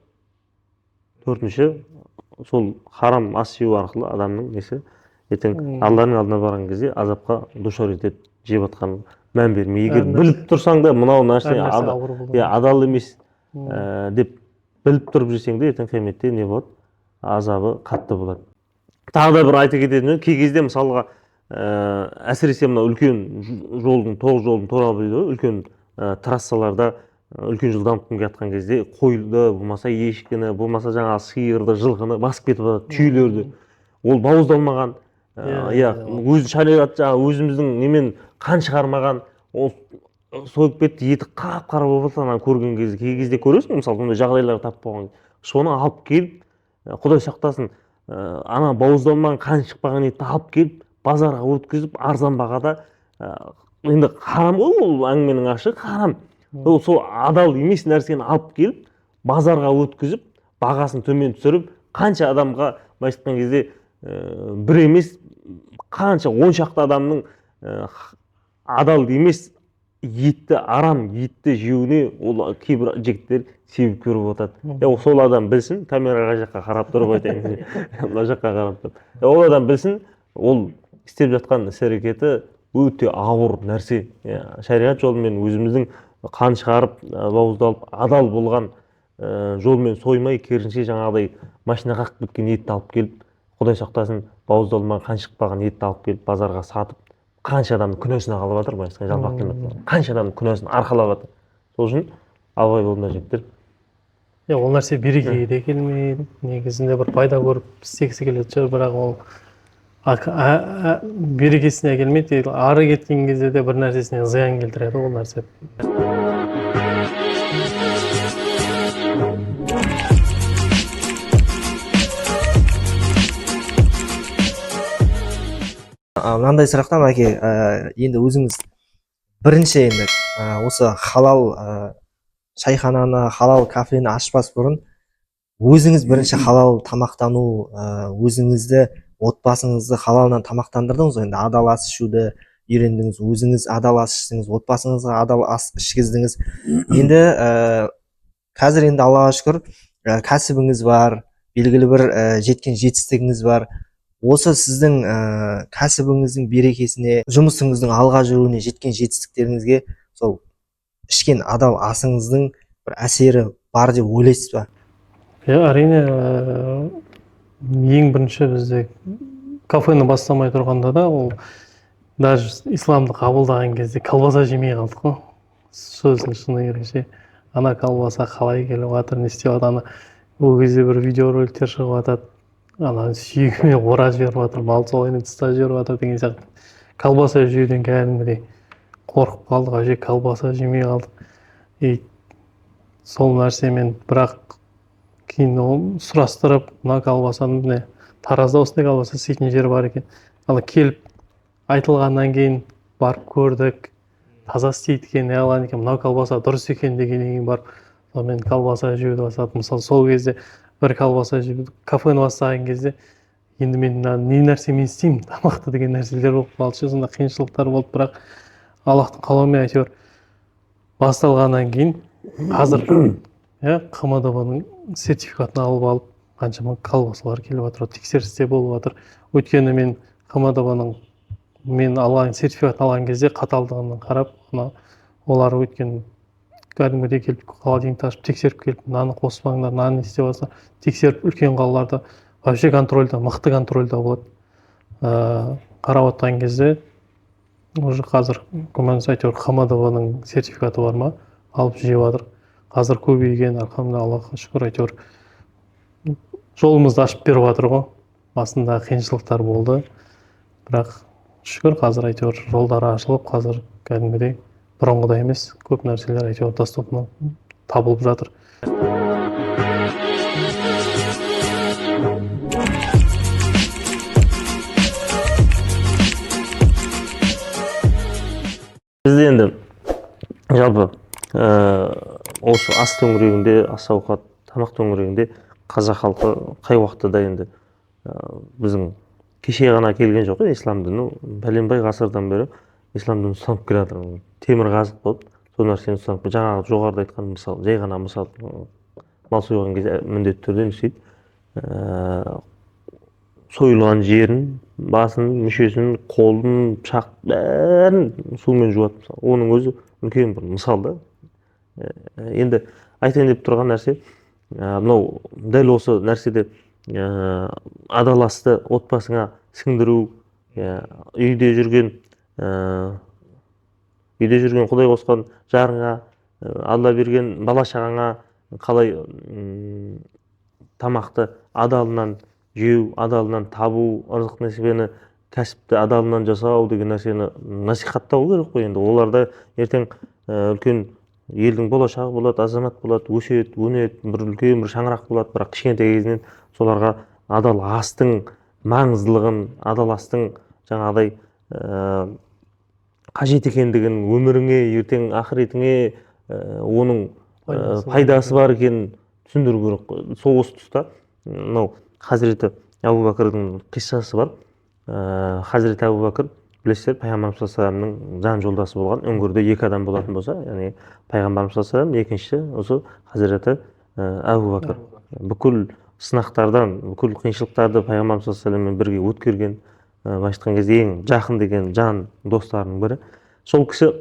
S1: Төртінші, сол харам ас жеу арқылы адамның несі ертең Алланың алдына барған кезде азапқа душар етеді, жеп жатқан мән бермей. Егер біліп тұрсаң да мынау нәрсе адал емес деп біліп тұрып жесең де, ертең қияметте не болады? Азабы қатты болады. Тағы да бір айта кететіні, кей кезде мысалға, әсіресе мына үлкен жолдың, тоғыз жолдың торабы дейді ғой, үлкен трассаларда үлкен жылдамдықпен келе жатқан кезде қойды, болмаса ешкіні, болмаса жаңағы сиырды, жылқыны басып кетіп жатады, түйелерді. Ол бауыздалмаған, иә, өзі шариғат жаңағы өзіміздің немен қан шығармаған, ол сойып кетті, еті қап-қара болып жатыр. Ананы көрген кезде, кей кезде көресің, мысалы, сондай жағдайлар тап болған. Соны алып келіп, Құдай сақтасын, ана бауыздалмаған, қан шықпаған етті алып келіп, базарға өткізіп, арзан бағада, енді харам ғой ол, әңгіменің ашығы харам. Ол сол адал емес нәрсені алып келіп, базарға өткізіп, бағасын төмен түсіріп, қанша адамға, былайша айтқан кезде, бір емес, қанша он шақты адамның адал емес етті, арам етті жеуіне ол кейбір жігіттер себепкер болып жатады. Сол адам білсін, камераға жаққа қарап тұрып айтайын, мына жаққа қарап тұрып. Ол адам білсін, ол істеп жатқан іс әрекеті өте ауыр нәрсе. Шариғат жолымен өзіміздің қан шығарып, бауыздалып, адал болған жолмен соймай, керісінше жаңағыдай машина қағып кеткен етті алып келіп, Құдай сақтасын, бауыздалмаған, қан шықпаған етті алып келіп базарға сатып, қанша адамның күнәсін алып жатыр, былайша айтқанда, жалпақ тілмен қанша адамның күнәсін арқалап жатыр. Сол үшін абай болыңдар, жігіттер.
S3: Иә, ол нәрсе берекеге де келмейді. Негізінде бір пайда көріп істегісі келетін шығар, бірақ ол берекесіне келмейді. Ары кеткен кезде де бір нәрсесіне зиян келтіреді ол нәрсе.
S2: Мынандай сұрақтан, әке, енді өзіңіз бірінші енді, осы халал шайхананы, халал кафені ашпас бұрын өзіңіз бірінші халал тамақтану, өзіңізді, отбасыңызды халалынан тамақтандырдыңыз ғой. Енді адал ас ішуді үйрендіңіз, өзіңіз адал ас іштіңіз, отбасыңызға адал ас ішкіздіңіз. Енді қазір енді Аллаға шүкір, кәсібіңіз бар, белгілі бір жеткен жетістігіңіз бар. Осы сіздің кәсібіңіздің берекесіне, жұмысыңыздың алға жүруіне, жеткен жетістіктеріңізге сол ішкен адал асыңыздың бір әсері бар деп ойлайсыз ба?
S3: Иә, әрине, ең бірінші бізде кафені бастамай тұрғанда да, ол даже исламды қабылдаған кезде колбаса жемей қалдық қой. Сөздің шыны керек ше. Ана колбаса қалай келіп жатыр, не істеп жатыр, ана ол кезде бір видеороликтер шығып жатады, ана сүйегімен орап жіберіп жатыр, мал солаймен тыстап жіберіп жатыр деген сияқты. Колбаса жеуден кәдімгідей қорқып қалдық, вообще колбаса жемей қалдық. И сол нәрсемен, бірақ кейін ол сұрастырып, мына колбасаны, міне, Таразда осындай колбаса істейтін жер бар екен. Ана келіп айтылғаннан кейін барып көрдік, таза істейді екен, не қылған екен, мынау колбаса дұрыс екен дегеннен кейін барып сонымен колбаса жеуді бастадым. Мысалы, сол кезде бір колбаса жеп, кафені бастаған кезде енді мен мына не нәрсемен істеймін тамақты деген нәрселер болып қалды ше, сондай қиыншылықтар болды. Бірақ Аллахтың қалауымен әйтеуір басталғаннан кейін қазір, иә, ҚМДБ-ның сертификатын алып алып, қаншама колбасалар келіп жатыр, тексерісте болып жатыр. Өйткені мен ҚМДБ-ның мен алған сертификатын алған кезде қаталдығына қарап, ана олар өйткені кәдімгідей келіп холодильникті ашып тексеріп келіп, мынаны қоспаңдар, мынаны не істеп жатсыңдар, тексеріп, үлкен қалаларда вообще контрольда, мықты контрольда болады. Қарап отқан кезде уже қазір күмәнсіз әйтеуір ҚМДБ-ның сертификаты бар ма, алып жеп жатыр. Қазір көбейген, альхамдулилля, Аллахқа шүкір, әйтеуір жолымызды ашып беріп жатыр ғой. Басында қиыншылықтар болды, бірақ шүкір, қазір әйтеуір жолдары ашылып, қазір кәдімгідей бұрынғыдай емес, көп нәрселер әйтеуір доступно табылып жатыр.
S1: Бізде енді жалпы осы ас төңірегінде, ас ауқат, тамақ төңірегінде Қазақ халқы қай уақытта да енді біздің кеше ғана келген жоқ қой ислам діні, бәленбай ғасырдан бері ислам дінін ұстанып келе жатыр. Темір қазық болып сол нәрсені ұстанып, жаңағы жоғарыда айтқан мысал, жай ғана мысал, мал сойған кезде міндетті түрде не істейді, сойылған жерін, басын, мүшесін, қолын, пышақ бәрін сумен жуады мысалы. Оның өзі үлкен бір мысал да. Енді айтайын деп тұрған нәрсе, мынау дәл осы нәрседе адал асты отбасыңа сіңдіру, үйде жүрген Құдай қосқан жарыңа, Алла берген бала шағаңа қалай тамақты адалынан жеу, адалынан табу, ырзық несібені, кәсіпті адалынан жасау деген нәрсені насихаттау керек қой. Енді олар да ертең үлкен елдің болашағы болады, азамат болады, өседі, өнеді, бір үлкен бір шаңырақ болады. Бірақ кішкентай кезінен соларға адал астың маңыздылығын, адал астың жаңағыдай қажет екендігін, өміріңе, ертең ақыретіңе оның пайдасы бар екенін түсіндіру керек қой. Сол осы тұста мынау Хазіреті Әбу Бәкірдің қиссасы бар. Хазіреті Әбу Бәкір, білесіздер, пайғамбарымыз саллаллаху алейхи вассаламның жан жолдасы болған. Үңгірде екі адам болатын болса, яғни пайғамбарымыз саллаллаху алейхи вассалам, екіншісі осы Хазіреті Әбу Бәкір. Бүкіл сынақтардан, бүкіл қиыншылықтарды пайғамбарымыз саллаллаху алейхи вассаламмен бірге өткерген, былайша айтқан кезде ең жақын деген жан достарының бірі. Сол кісі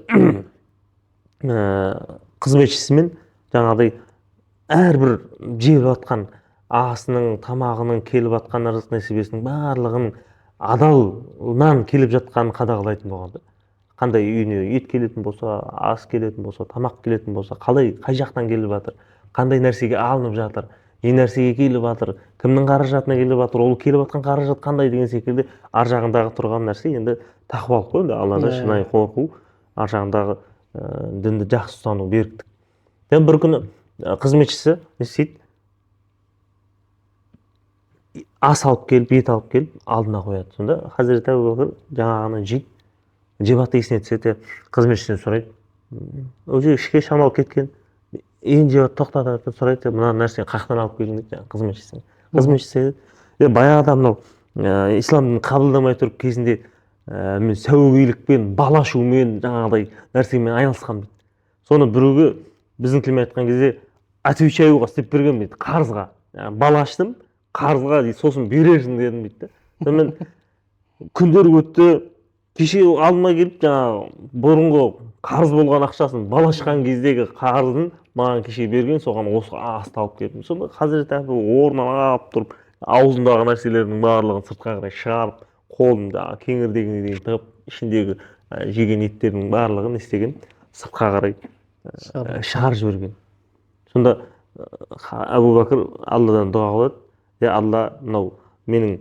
S1: қызметшісімен жаңағыдай әрбір жеп жатқан асының, тамағының, келіп жатқан ырзық несібесінің барлығын адалынан келіп жатқанын қадағалайтын болған да. Қандай үйіне ет келетін болса, ас келетін болса, тамақ келетін болса, қалай, қай жақтан келіп жатыр, қандай нәрсеге алынып жатыр, не нәрсеге келіп жатыр, кімнің қаражатына келіп жатыр, ол келіп жатқан қаражат қандай деген секілді. Ар жағындағы тұрған нәрсе енді тақуалық қой, енді Алладан шынайы қорқу, ар жағындағы дінді жақсы ұстану, беріктік. Енді бір күні қызметшісі не істейді, ас алып келіп, ет алып келіп алдына қояды. Сонда Хазіреті Әбу Бәкір жаңағыны жейді, жеп жатып есіне түседі, қызметшісінен сұрайды. Уже ішке шамал кеткен, енді жеп тоқтатады да сұрайды: мына нәрсені қаяқтан алып келдің дейді жаңағы қызметшісіне. Қызметшісі айтады: баяғыда мынау ислам дінін қабылдамай тұрып кезінде мен сәуегейлікпен, бал ашумен, жаңағыдай нәрсемен айналысқанмын дейді. Соны біреуге, біздің тілмен айтқан кезде, отвечаю ға істеп бергенмін дейді, қарызға. Бал аштым қарызға дейді, сосын берерсің дедім дейді да. Сонымен күндер өтті, кеше алдыма келіп жаңағы бұрынғы қарыз болған ақшасын, бал ашқан кездегі қарызын маған кеше берген, соған осы асты алып келдім. Сонда Хазіреті Әбу орнынан алып тұрып, аузындағы нәрселердің барлығын сыртқа қарай шығарып, қолын жаңағы кеңірдегіне дейін тығып, ішіндегі жеген еттердің барлығын не істеген, сыртқа қарай шығарып жіберген. Сонда Әбу Бәкір Алладан дұға қылады: е Алла, мынау менің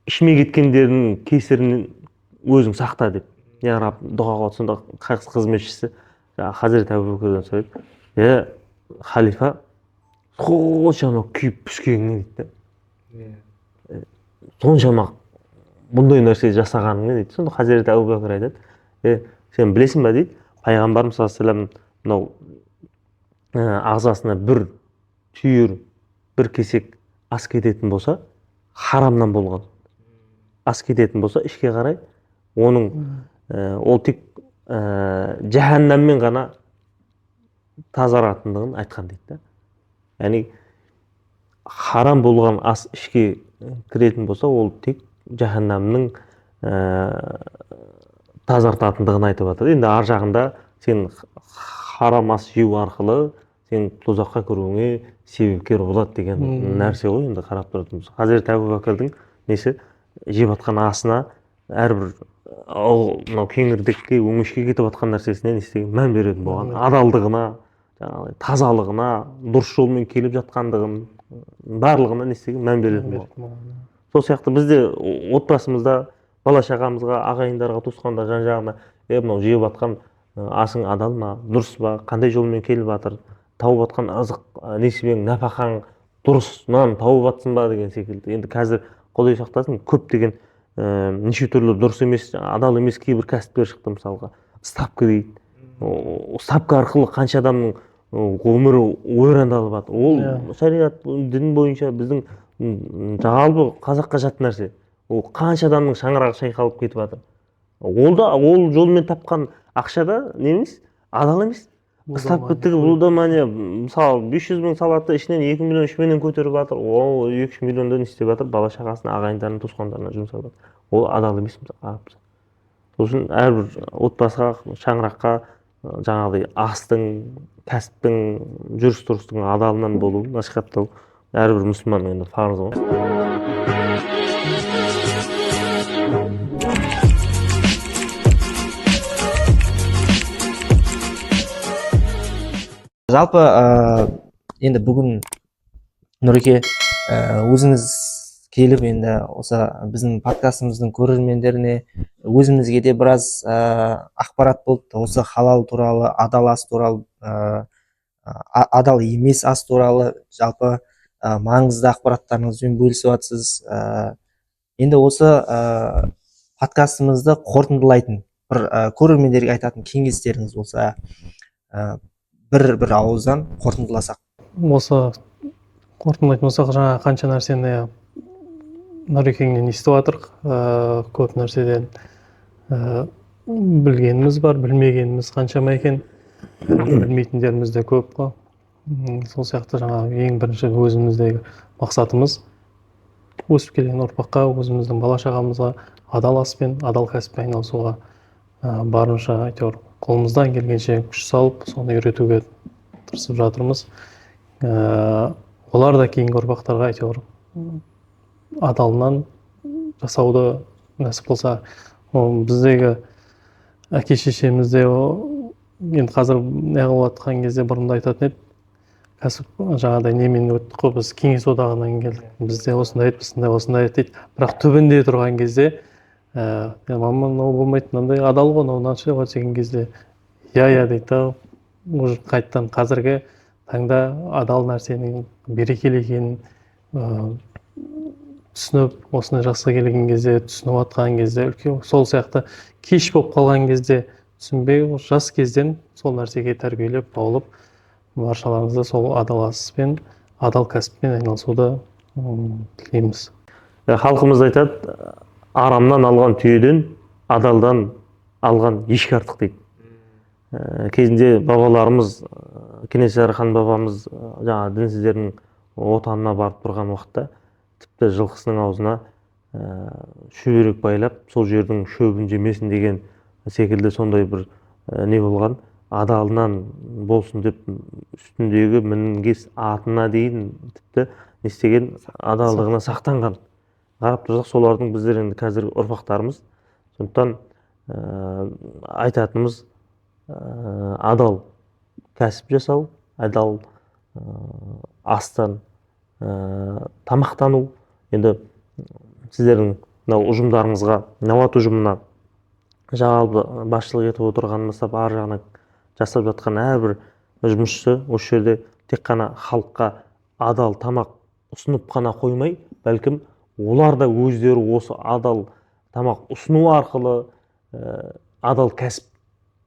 S1: ішіме кеткендердің кесірінен өзің сақта деп, я Раб, дұға қылады. Сонда қызметшісі жаңағы Хазіреті Әбу Бәкірден сұрайды: е халифа, соншама күйіп піскенің не дейді да, соншама бұндай нәрсе жасағаның не дейді. Сонда Хазіреті Әбу Бәкір айтады: е сен білесің ба дейді, пайғамбарымыз саллаллаху алейхи вассалам мынау ағзасына бір түйір, бір кесек ас кететін болса, харамнан болған ас кететін болса ішке қарай, оның ол тек жаһаннаммен ғана тазаратындығын айтқан дейді да. Яғни харам болған ас ішке кіретін болса, ол тек жаһаннамның тазартатындығын айтып жатыр. Енді ар жағында сен харам ас жеу арқылы сен тозаққа кіруіңе себепкер болады деген нәрсе ғой. Енді қарап тұратын болсақ, Хазіреті Әбу Бәкірдің несі, жеп жатқан асына, әрбір мынау кеңірдекке, өңешке кетіп жатқан нәрсесіне не істеген, мән беретін болған, адалдығына, жаңағыдай тазалығына, дұрыс жолмен келіп жатқандығын, барлығына не істеген, мән беретін болған. Сол сияқты бізде отбасымызда бала шағамызға, ағайындарға, туысқандар, жан жағына: е мынау жеп жатқан асың адал ма, дұрыс па, қандай жолмен келіп жатыр, тауып жатқан ырзық несібең, нәпақаң дұрысынан тауып жатсың ба деген секілді. Енді қазір, Құдай сақтасын, көптеген неше түрлі дұрыс емес, адал емес кейбір кәсіптер шықты. Мысалға, ставка дейді. Ставка арқылы қанша адамның Өмірі ойрандалып жатыр. Ол шариғат, дін бойынша біздің жалпы қазаққа жат нәрсе. Ол қанша адамның шаңырағы шайқалып кетіп жатыр. Ол да ол жолмен тапқан ақша да не емес, адал емес. Ұстап кеттік, лудомания, мысалы 500 мың салады, ішінен 2 миллион, 3 миллион көтеріп жатыр. Ол 2-3 миллионды не істеп жатыр, бала шағасына, ағайындарына, туысқандарына жұмсап жатыр. Ол адал емес, мысалы. Сол үшін әрбір отбасыға, шаңыраққа жаңағыдай астың, кәсіптің, жүріс тұрыстың адалынан болу, насихаттау әрбір мұсылманның енді парызы ғой.
S2: Жалпы енді бүгін Нұреке, өзіңіз келіп енді осы біздің подкастымыздың көрермендеріне, өзімізге де біраз ақпарат болды. Осы халал туралы, адал ас туралы, адал емес ас туралы жалпы маңызды ақпараттарыңызбен бөлісіп жатсыз. Енді осы подкастымызды қорытындылайтын бір көрермендерге айтатын кеңестеріңіз болса, бір ауыздан қорытындыласақ.
S3: Осы қорытындылайтын болсақ, жаңа қанша нәрсені Нұрекеңнен естіп жатырық, көп нәрседен білгеніміз бар, білмегеніміз қаншама екен, білмейтіндеріміз де көп қой. Сол сияқты жаңа ең бірінші өзіміздегі мақсатымыз өсіп келген ұрпаққа, өзіміздің бала шағамызға адал аспен, адал кәсіппен айналысуға барынша әйтеуір қолымыздан келгенше күш салып, соны үйретуге тырысып жатырмыз. Олар да кейінгі ұрпақтарға әйтеуір адалынан жасауды нәсіп болса, біздегі әке шешеміз де енді қазір неғылып жатқан кезде бұрында айтатын еді, кәсіп жаңағыдай немен өттік қой, біз Кеңес одағынан келдік, бізде осындай еді, бізде осындай еді дейді. Бірақ түбінде тұрған кезде мама, мынау болмайды, мынандай адал ғой, мынау мынанша ғой деген кезде иә иә дейді да, уже қайтадан қазіргі таңда адал нәрсенің берекелі екенін түсініп, осындай жасқа келген кезде, түсініп жатқан кезде, үлкен сол сияқты кеш болып қалған кезде түсінбей, жас кезден сол нәрсеге тәрбиелеп, баулып, баршаларыңызды сол адал аспен, адал кәсіппен айналысуды тілейміз.
S1: Халқымыз айтады, арамнан алған түйеден адалдан алған ешкі артық дейді. Кезінде бабаларымыз, Кенесары хан бабамыз жаңа дінсіздердің отанына барып тұрған уақытта тіпті жылқысының аузына шүберек байлап, сол жердің шөбін жемесін деген секілді сондай бір не болған, адалынан болсын деп үстіндегі мінгес атына дейін тіпті не істеген, адалдығына сақтанған. Қарап тұрсақ, солардың біздер енді қазіргі ұрпақтарымыз. Сондықтан айтатынымыз, адал кәсіп жасау, адал астан тамақтану. Енді сіздердің мынау ұжымдарыңызға, Науат ұжымына жалпы басшылық етіп отырған бастап ар жағынан жасап жатқан әрбір жұмысшы осы жерде тек қана халыққа адал тамақ ұсынып қана қоймай, бәлкім олар да өздері осы адал тамақ ұсыну арқылы адал кәсіп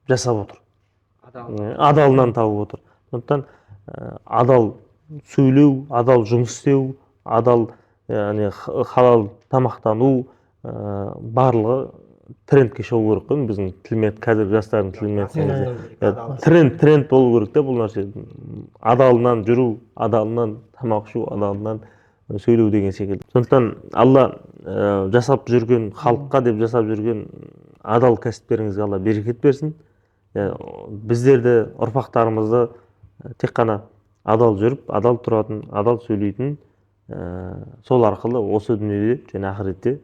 S1: жасап отыр, адалынан тауып отыр. Сондықтан адал сөйлеу, адал жұмыс істеу, адал, яғни халал тамақтану, барлығы трендке шығу керек қой. Біздің тілмен, қазіргі жастардың тілімен айтқан кезде тренд болу керек те бұл нәрсе. Адалынан жүру, адалынан тамақ ішу, адалынан сөйлеу деген секілді. Сондықтан Алла жасап жүрген, халыққа деп жасап жүрген адал кәсіптеріңізге Алла берекет берсін. Біздерді, ұрпақтарымызды тек қана адал жүріп, адал тұратын, адал сөйлейтін, сол арқылы осы дүниеде және ақыретте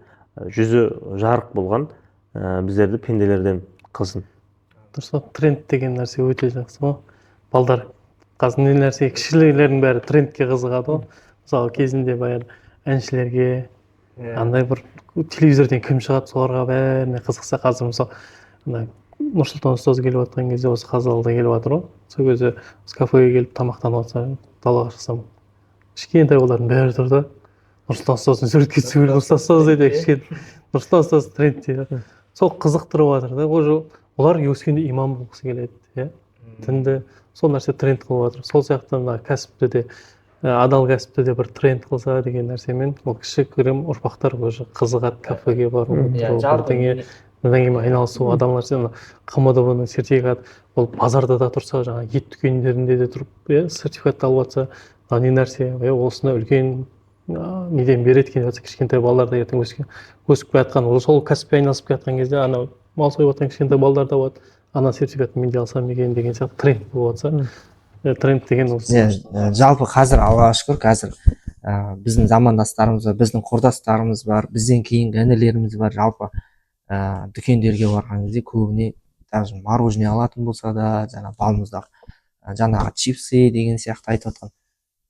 S1: жүзі жарық болған біздерді пенделерден қылсын.
S3: Дұрыс, тренд деген нәрсе өте жақсы ғой. Балдар қазір не нәрсе, кішілердің бәрі трендке қызығады ғой. Мысалы кезінде баяғы әншілерге андай бір телевизорден кім шығады, соларға бәріне қызықса, қазір мысалы ана Нұрсұлтан ұстаз келіп жатқан кезде осы Қазалыда келіп жатыр ғой. Сол кезде осы кафеге келіп тамақтанып жатса, далаға шықсам кішкентай балалардың бәрі тұр да, Нұрсұлтан ұстаздың суретке түсу керек, Нұрсұлтан ұстаз дейді, кішкентай Нұрсұлтан ұстаз тренд дейді. Сол қызықтырып жатыр да. Уже олар өскенде имам болғысы келеді, иә. Дінді сол нәрсе тренд қылып жатыр. Сол сияқты мына кәсіпті де, адал кәсіпті де бір тренд қылса деген нәрсемен, ол кішігірім ұрпақтар уже қызығады кафеге бару, отыру, бірдеңе бірдеңемен айналысу. Адал нәрсе, мына ҚМДБ ның сертификаты, ол базарда да тұрса, жаңағы ет дүкендерінде де тұрып, иә, сертификат алып жатса, мынау не нәрсе, иә, осыны үлкен неден береді екен деп жатса, кішкентай балалар да ертең өскен, өсіп келе жатқан, ол сол кәсіппен айналысып келе жатқан кезде, анау мал сойып жатқан кішкентай балалар да болады, ана сертификатты мен де алсам екен деген сияқты тренд болып жатса. Тренд деген осы.
S2: Иә, жалпы қазір, Аллаға шүкір, қазір біздің замандастарымыз бар, біздің құрдастарымыз бар, бізден кейінгі інілеріміз бар. Жалпы дүкендерге барған кезде көбіне даже мороженое алатын болса да, жаңа балмұздақ, жаңағы чипсы деген сияқты айтып жатқан,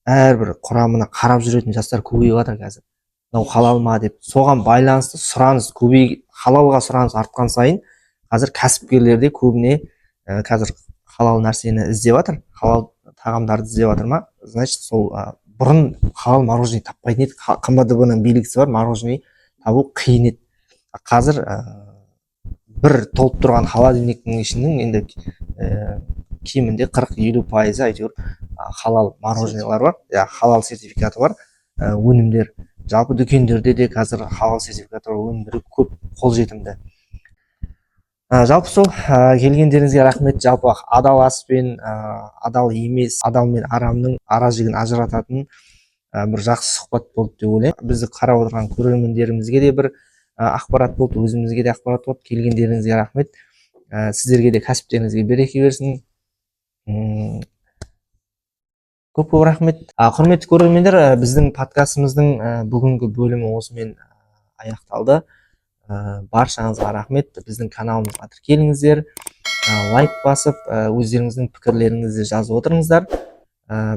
S2: әрбір құрамына қарап жүретін жастар көбейіп жатыр қазір, мынау халал ма деп. Соған байланысты сұраныс көбей, халалға сұраныс артқан сайын қазір кәсіпкерлер де көбіне қазір халал нәрсені іздеп жатыр, халал тағамдарды іздеп жатыр ма, значит, сол бұрын халал мороженое таппайтын едік. ҚМДБ ның белгісі бар мороженое табу қиын еді. А қазір бір толып тұрған холодильниктің ішінің енді кемінде 40-50%-ы әйтеуір халал мороженелар бар, иә, халал сертификаты бар өнімдер. Жалпы дүкендерде де қазір халал сертификаты бар өнімдер көп, қолжетімді. Жалпы сол, келгендеріңізге рахмет. Жалпы адал ас пен адал емес, адал мен арамның ара жігін ажырататын бір жақсы сұхбат болды деп ойлаймын. Бізді қарап отырған көрермендерімізге де бір ақпарат болды, өзімізге де ақпарат болды. Келгендеріңізге рахмет. Сіздерге де кәсіптеріңізге береке берсін. Көп көп рахмет. Құрметті көрермендер, біздің подкастымыздың бүгінгі бөлімі осымен аяқталды. Баршаңызға рахмет. Біздің каналымызға тіркеліңіздер, лайк басып, өздеріңіздің пікірлеріңізді жазып отырыңыздар.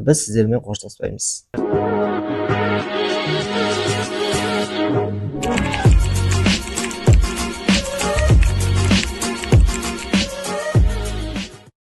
S2: Біз сіздермен қоштаспаймыз.